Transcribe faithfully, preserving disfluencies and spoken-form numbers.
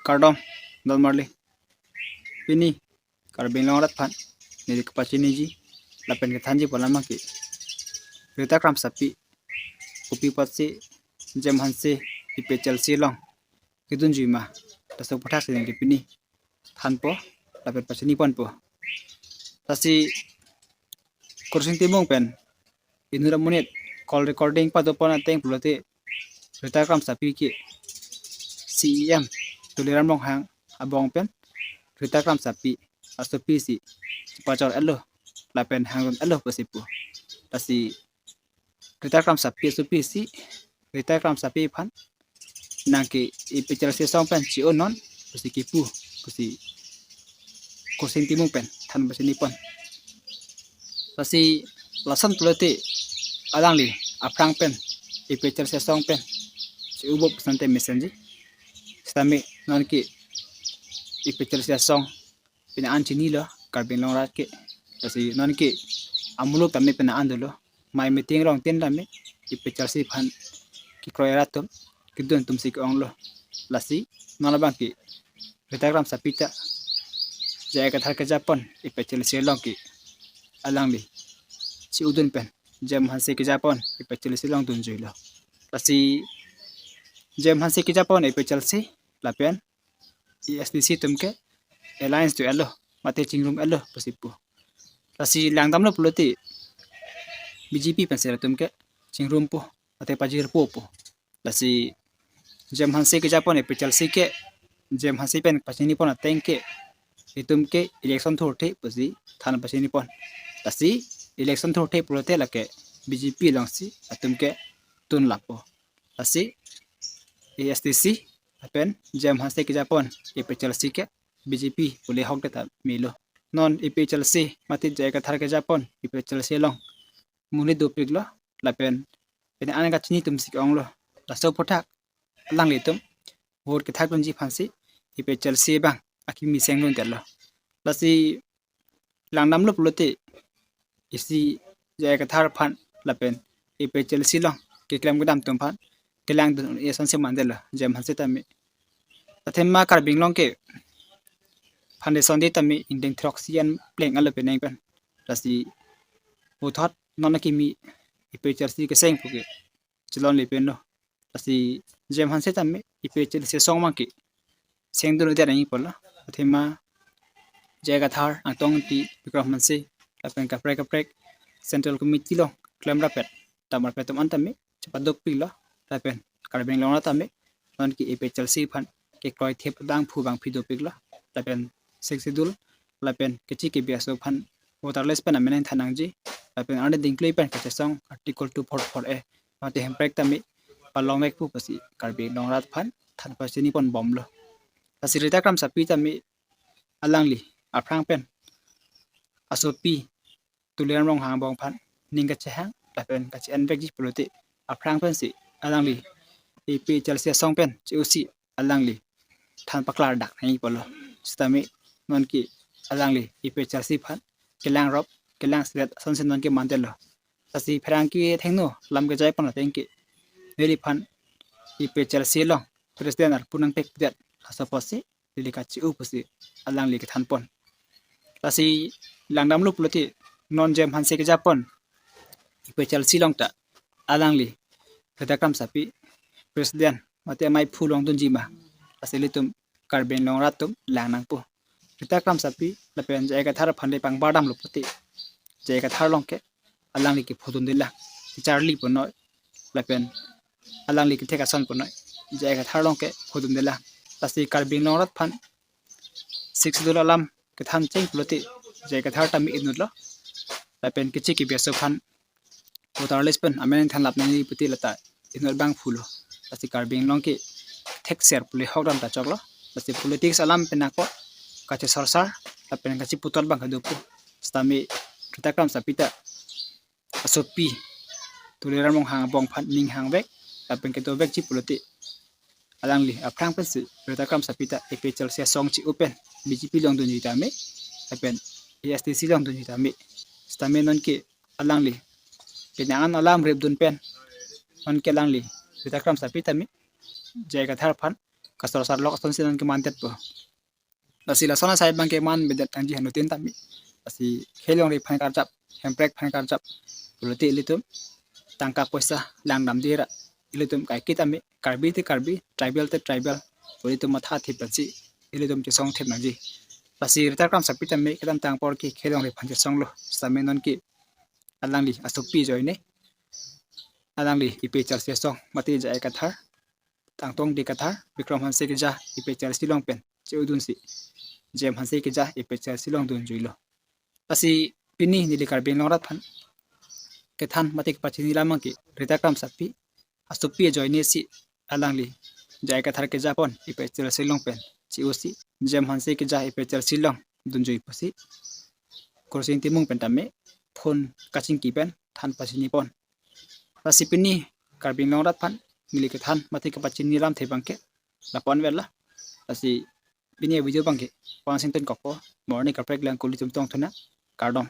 Kardom, don marli. Pini Karbi Anglong arat aphan neli kepachiniji lapen kethanji pu alam abangke Rita Kramsapi kopi apotsi Jem Hanse APHLC along kedunji ma, laso aputhak si neli pini thanpo lapen pachiniponpo. Lasi Kursing Timung pen inut amonit call recording padopon ateng pulote Rita Kramsapi ke CEM Tuliram Ronghang abong pen Rita Kramsapi asopi si chepachor-etlo lapen hangdun-etlo pusi pu. Lasi Rita Kramsapi asopi si Rita Kramsapi aphan nangke APHLC asong pen chi-o non pusi kipu pusi Kursing Timung pen than pachinipon. Lasi lason pulote alangli aphrang pen APHLC asong pen chi-o bo pu asonte mesenji. Sitame nonke APHLC asong pini an chinilo Karbi Anglong arat ke. Lasi nonke amuluk tame pini an dolo. Mai meeting rong tin tame APHLC aphan kekroi arat atum kedun atum si ke-onglo. Lasi non abangke Rita Kramsapi ta J I Kathar kejapon APHLC along ke alangli chi-odun pen Jem Hanse kejapon APHLC along dunjuilo. Lasi Jem Hanse kejapon APHLC lapen ASDC atum ke alliance do-etlo mate chingrum-etlo pusi pu. Lasi langdamlo pulote BJP pensi latum ke chingrumpo mate pajirpo pu. Lasi Jem Hanse kejapon APHLC ke Jem Hanse pen pachinipon ateng ke itum ke election thurthe pusi than pachinipon. Lasi election thurthe pulote lake BJP alongsi atum ke tunlappo. Lasi ASDC lapen Jem Hanse kejapon APHLC ke BJP pule ahokdet ta melo. Non APHLC mate J I Kathar kejapon APHLC along monit dopiklo lapen pini an kachini atum si ke-onglo. Laso aputhak alanglitum vote kethakdunji aphansi APHLC abang akimi sengdun-etlo. Lasi langdamlo pulote isi J I Kathar aphan lapen APHLC along keklem kedam atum aphan kelangdun asonsi mandetlo Jem Hanse tame. Athema Karbi Anglong ke foundation day tame ingdeng throksi an pleng-etlo penang pen. Lasi puthot non akimi APHLC keseng puke chelonle penlo. Lasi Jem Hanse tame APHLC asong abangke sengdun-edet nangji pulo. Athema J I Kathar, Angtong Engti, Bikram Hanse lapen kaprek kaprek Central Committee along klemrapet damrapet atum an tame chepadopiklo lapen Karbi Anglong arat tame nonke APHLC aphan kekroi thep abangphu bangphi dopiklo lapen Sixth Schedule lapen kechi kebi aso aphan voter list pen amen nangthan nangji lapen arni dingklui pen kachesong Article two four four A mate hemprek tame palongvekpo pusi Karbi Anglong arat aphan than pachinipon bomlo. Lasi Rita Kramsapi tame alangli aphrang pen asopi Tuliram Ronghang abong aphan ning kachehang lapen kache-envekji pulote aphrang pensi alangli APHLC asong pen chi-osi alangli than paklardak nangji pulo. Sitame nonke alangli APHLC aphan kelangrop kelangsedet asonsi nonke mandetlo. Lasi pherangke athengno lam kejaipon ateng ke neliphan APHLC along president arpu nangpekdet laso apotsi neli kachi-o pusi alangli kethanpon. Lasi langdamlo pulote non Jem Hanse kejapon APHLC along ta alangli Rita Kramsapi president mate amei aphu longdunji ma, lasi ilitum Karbi Anglong arat atum lang nangpo. Rita Kramsapi lapen J I Kathar aphan le pangbardamlo pulote J I Kathar along ke alangli ke phodundelang, kacharli punoi lapen alangli kethek ason punoi, J I Kathar along ke phodundelang. Lasi Karbi Anglong arat aphan Sixth Schedule alam kethan cheng pulote J I Kathar tame inutlo lapen kechi kebi aso aphan voter list pen amen thanlap nangji pulote lata inut abangphulo. Lasi Karbi Anglong ke thekser pule ahok dam ta choklo. Lasi politics alam pen ako kachesorsar lapen kacheputot abang kedopo. Sitame Rita Kramsapi ta asopi Tuliram Ronghang abong aphan ning hangvek lapen kedovekji pulote alangli aphrang pensi Rita Kramsapi ta APHLC asong chi-o pen BJP along dunji tame lapen ASDC along dunji tame. Sitame nonke alangli kenang an alam ripdun pen nonke alangli Rita Kramsapi tame J I Kathar aphan kasar sarlok asonsi nangkemandetpo. Lasi lason asai abangke manbedet nangji, anuttin tame. Lasi khei longri aphan karjap, hemprek aphan karjap pulote ilitum tangka poisa langdamde ra, ilitum kaiketa tame, Karbi te Karbi, tribal te tribal, ilitum mathathip pensi ilitum chesongthip nangji. Lasi Rita Kramsapi tame kedamtang apor ke khei longri aphan chesonglo, sitame nonke alangli asopi ajoine alangli APHLC asong mate J I Kathar, Tangtong D Kathar, Bikram Hanse keja APHLC along pen che-odunsi J M Hanse keja APHLC along dunjuilo. Lasi pini neli Karbi Anglong arat aphan kethan mate kepachini alam abangke Rita Kramsapi asopi ajoine si alangli J I Kathar kejapon APHLC along pen che-osi J M Hanse keja APHLC along dunjui pusi Khorsing Timung pen tame phone kachingki pen than pachinipon. Lasi pini Karbi Anglong arat aphan neli kethan mate kepachini alamthe abangke lapu-an vela. Lasi pini video abangke Pawan Sington kokpo, mo arni kaprek lang kuli tum tong thuna, kardom.